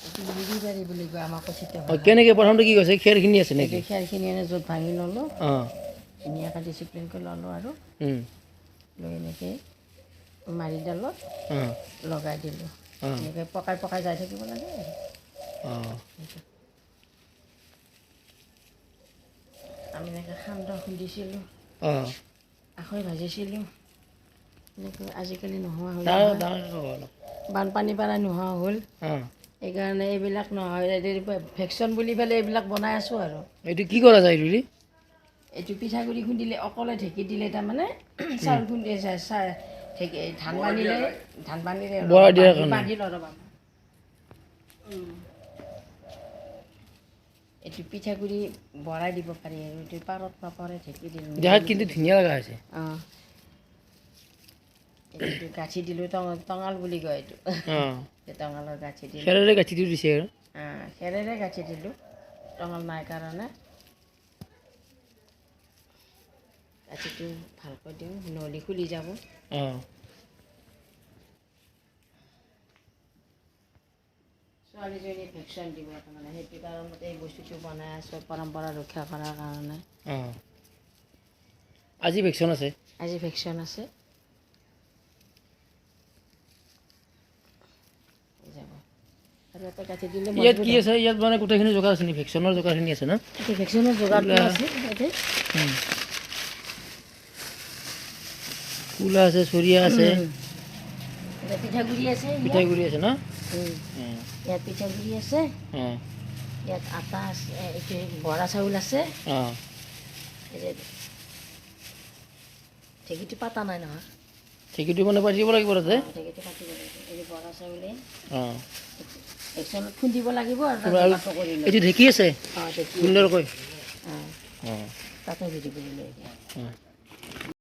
এইটো মুড়ি বাৰী বুলি কয় আমাৰ কথিত অঁ, ভাষাত। কেনেকৈ প্ৰথমতে কি কৈছে, খেৰখিনি আছে এইটো নেকি? খেৰখিনি এনে য'ত ভাঙি ল'লোঁ, অঁ, ধুনীয়াকৈ ডিচিপ্লিনকৈ ল'লোঁ আৰু লৈ এনেকৈ মাৰিডালত অঁ, লগাই দিলোঁ। অঁ, এনেকৈ পকাই পকাই যাই থাকিব লাগে আৰু। অঁ, আমি এনেকৈ সান্দহ খুন্দিছিলোঁ, অঁ, আখৈ ভাজিছিলোঁ এনেকৈ। আজিকালি নোহোৱা হ'ল ডাঙৰ নহয়। ডাঙৰকৈ ক'ব অলপ। বানপানী পাৰা নোহোৱা হ'ল। অঁ, সেইকাৰণে এইবিলাক নহয়, ভেকচন বুলি পেলাই এইবিলাক বনাই আছোঁ আৰু। এইটো কি কৰা যায় এইটো দি? এইটো পিঠাগুড়ি খুন্দিলে অকলে ঢেঁকী দিলে, তাৰমানে চাউল খুন্দি ঢেঁকী ধান বান্ধিলে, ধান বান্ধিলে বৰা দিয়াৰ কাৰণে। বান্ধি লওঁ ৰ'বা। এইটো পিঠাগুড়ি বৰাই দিব পাৰি আৰু এইটো পাৰত নপৰে ঢেঁকী দিলোঁ। দেখাত কিন্তু ধুনীয়া লগা হৈছে। অঁ, এইটো গাঁঠি দিলোঁ, টঙাল বুলি কয় এইটো। অঁ, এই টঙালৰ গাঁঠি দিলোঁ। খেৰেৰে গাঁঠিটো দিছে আৰু। অঁ, খেৰেৰে গাঁঠি দিলোঁ, টঙাল নাই কাৰণে। গাঁঠিটো ভালকৈ দিওঁ, নহ'লে খুলি যাব। অঁ, ছোৱালীজনী ভেকচন দিব, তাৰমানে সেইটো কাৰণতে এই বস্তুটো বনাই আছোঁ, পৰম্পৰা ৰক্ষা কৰাৰ কাৰণে। অঁ, আজি ভেকচন আছে? আজি ভেকচন আছে। যাব আৰু এটা গাঁঠি দিলে। ইয়াত কি আছে? ইয়াত মানে গোটেইখিনি যোগাৰ আছে নেকি? ভেকচনৰ যোগাৰখিনি আছে ন? ভেকচনৰ যোগাৰটো আছে ইয়াতে। কুলা আছে, চৰিয়া আছে। ইয়াতে পিঠাগুড়ি আছে ইয়াত। পিঠাগুড়ি আছে ন? ইয়াত পিঠাগুড়ি আছে। অঁ, ইয়াত আটা আছে, এইটো বৰা চাউল আছে। অঁ, এই যে ঢেঁকীটো পাতা নাই নহয়। ঢেঁকীটো মানে পাতিব লাগিব তাতে। অঁ, ঢেঁকীটো পাতিব লাগিব। এই বৰা চাউলে অঁ, ভেকচনত খুন্দিব লাগিব আৰু তাত আৰু যোগাৰটো কৰি লৈ। এইটো ঢেঁকী আছে। অঁ, ঢেঁকী। সুন্দৰকৈ। অঁ, অঁ, তাতে হেৰি কৰি লৈ এতিয়া। অঁ।